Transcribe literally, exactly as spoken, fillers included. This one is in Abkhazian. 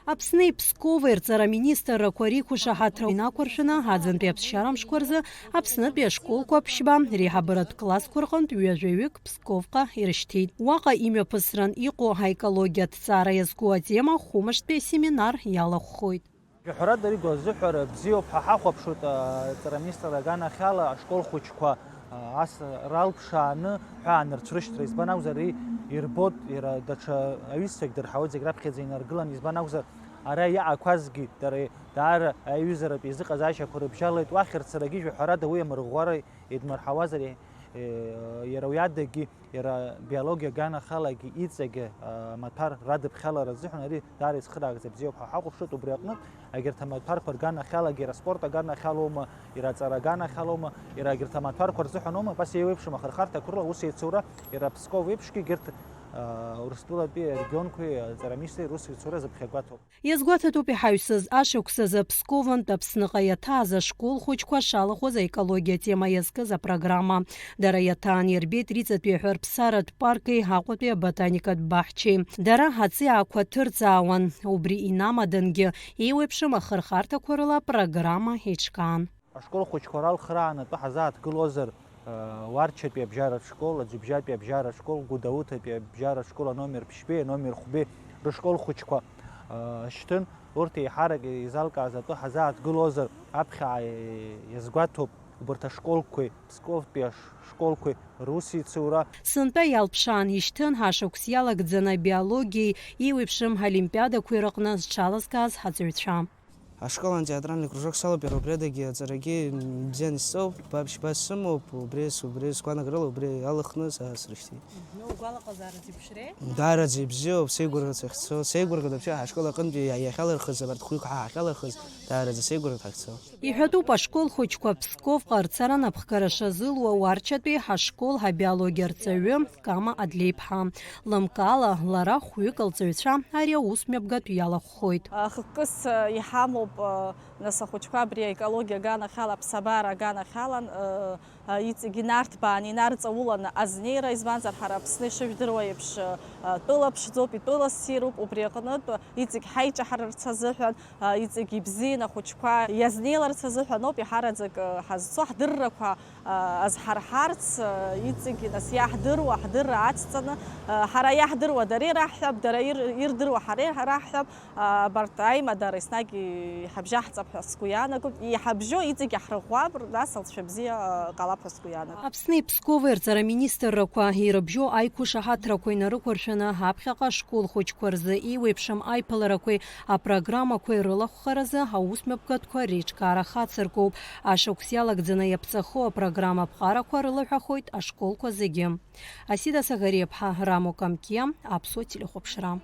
Аԥсни Пскови рҵара министррақәа реиқәышаҳаҭра инақәыршәаны, аӡынтәи аԥсшьара мшқәа рзы Аԥснытәи ашколқәа ԥшьба реиҳабыратә классқәа рҟынтә ҩажәаҩык Псковҟа ирышьҭит. Уаҟа имҩаԥысран иҟоу аекологиатә ҭҵаара иазку атема хәымыштәи асеминар иалахәхоит. Ҳәарада, ари гәазыҳәара бзиоуп ҳәа ҳахәаԥшуеит, аҵара аминистрра аганахьала ашкол хәыҷқәа, ас ралԥшааны ҳәа анырцәрышьҭра, избан акәзар, ари ирбоит, иара даҽа аҩызцәагь дырҳауеит, зегь раԥхьаӡа инаргылан, избан акәзар, ара иаақәазгьы дара даара аиҩызаратә еизыҟазаашьақәа рыбжьалеит, уахь рцарагьы жәаҳәарада уи амырӷәӷәара идмырҳауазар, е, иара уи адагьы иара абиологиа аганахьалагьы иҵегьы, а, амаҭәар радыԥхьалара азыҳәан ари даара ицхыраагӡа бзиоуп ҳәа ҳахәаԥшуеит. Убри аҟнытә, егьырҭ амаҭәарқәа рганахьалагьы, иара аспорт аганахьалоума, иара аҵара аганахьалоума, иара егьырҭ амаҭәарқәа рзыҳәаноума, абас еиуеиԥшым ахырхарҭақәа рыла аус еицура, иара Псков еиԥшгьы егьырҭ, а, Урыстәылатәи арегионқәеи аҵараминистрреи рус еицура зыԥхьагәаҭоуп. Иазгәаҭатәуп иҳаҩсыз ашықәс азы Псковынтә Аԥсныҟа иаҭааз ашкол хәыҷқәа шалахәыз аекологиа атема иазкыз апрограмма. Дара иаҭаан ирбеит риҵатәи аҳәарԥсаратә парки Аҟәатәи аботаникатә баҳчеи. Дара аҵиаақәа ҭырҵаауан, убри инамадангьы, еиуеиԥшым ахырхарҭақәа рыла апрограмма еиҿкаан. Ашкол хәыҷқәа ралхраан атәы ҳазааҭгылозар, Уарчатәи абжьаратә школ, Аӡҩыбжьатәи абжьаратә школ, Гәдоуҭатәи абжьаратә школ, аномер ԥшьбеи, аномер хәбеи рышкол хәыҷқәа, а, шьҭын. Урҭ еиҳарак еизалкааз атәы ҳазааҭгылозар, аԥхьа иазгәаҭоуп убарҭ ашколқәеи, Псковтәи ашколқәеи русеицура. Сынтәа иалԥшаан ишьҭын, ҳашықәс иалагӡаны абиологиеи еиуеиԥшым олимпиадақәеи рыҟны зҽалазкааз ҳаҵаҩцәа. Ашкол антитеатральный кружок салоуп, иара убри адагьы аҵарагьы бзианы исҵоуп, ба ԥшьба сымоуп, убри, убри сгәаанагарала убри алхны са срышьҭит. Ну, угәалаҟазаара зеиԥшрей? Даараӡа ибзиоуп, сеигәырӷьац ахьцо, сеигәырӷьоит вообще ҳашкол аҟынтәи иа-, иахьалырхыз, абарҭ хәҩык ҳа ҳахьалырхыз, даараӡа сеигәырӷьоит ҳахьцо. Иҳәатәуп ашкол хәыҷқәа Псков ҟарҵара напхгара шазылуа Уарчатәи ҳашкол абиологиа арҵаҩы Кама Адлеиԥҳа. Лымкаала, лара хәҩык лҵаҩцәа ари аус мҩаԥгатә иалахәхоит. Хықәкыс иҳамоуп, нас ахәыҷқәа абри аекологиа аганахьала, аԥсабара аганахьалан, иҵегь инарҭбааны, инарҵауланы азнеира, избанзар, ҳара Аԥсны ишыжәдыруа еиԥш, тәыла ԥшӡоуп, итәыла ссируп, убри аҟнытә иҵегь ҳаиҷаҳарарц азыҳәан, иҵегь ибзианы ахәыҷқәа иазнеиларц азыҳәан ауп иҳараӡак ҳазцо, ҳдыррақәа азҳарҳарц, иҵегь нас иаҳдыруа, ҳдырра ацҵаны, ҳара иаҳдыруа дара ираҳҳәап, дара ир-, ирдыруа ҳара ираҳҳәап, абарҭ аимадара еснагь иҳабжьаҳҵап ҳәа сгәы иаанагоит, иҳабжьо иҵегь иаҳрыӷәӷәап, нас алҵшәа бзиа ҟалап ҳәа сгәы иаанагоит. Аԥсни Пскови рҵара министррақәа ирыбжьоу аиқәышаҳаҭрақәа инарықәыршәаны, ҳаԥхьаҟа ашкол хәыҷқәа рзы еиуеиԥшым аиԥыларақәеи апрограммақәеи рылахәхаразы аус мҩаԥгатәқәа реиҿкаара хацыркуп. Ашықәс иалагӡаны иаԥҵахо апрограмма аԥҟарақәа рылаҳәахоит ашколқәа зегьы. Асида Сагариаԥҳа, Рамо Камкиа, Аԥсуа телехәаԥшра.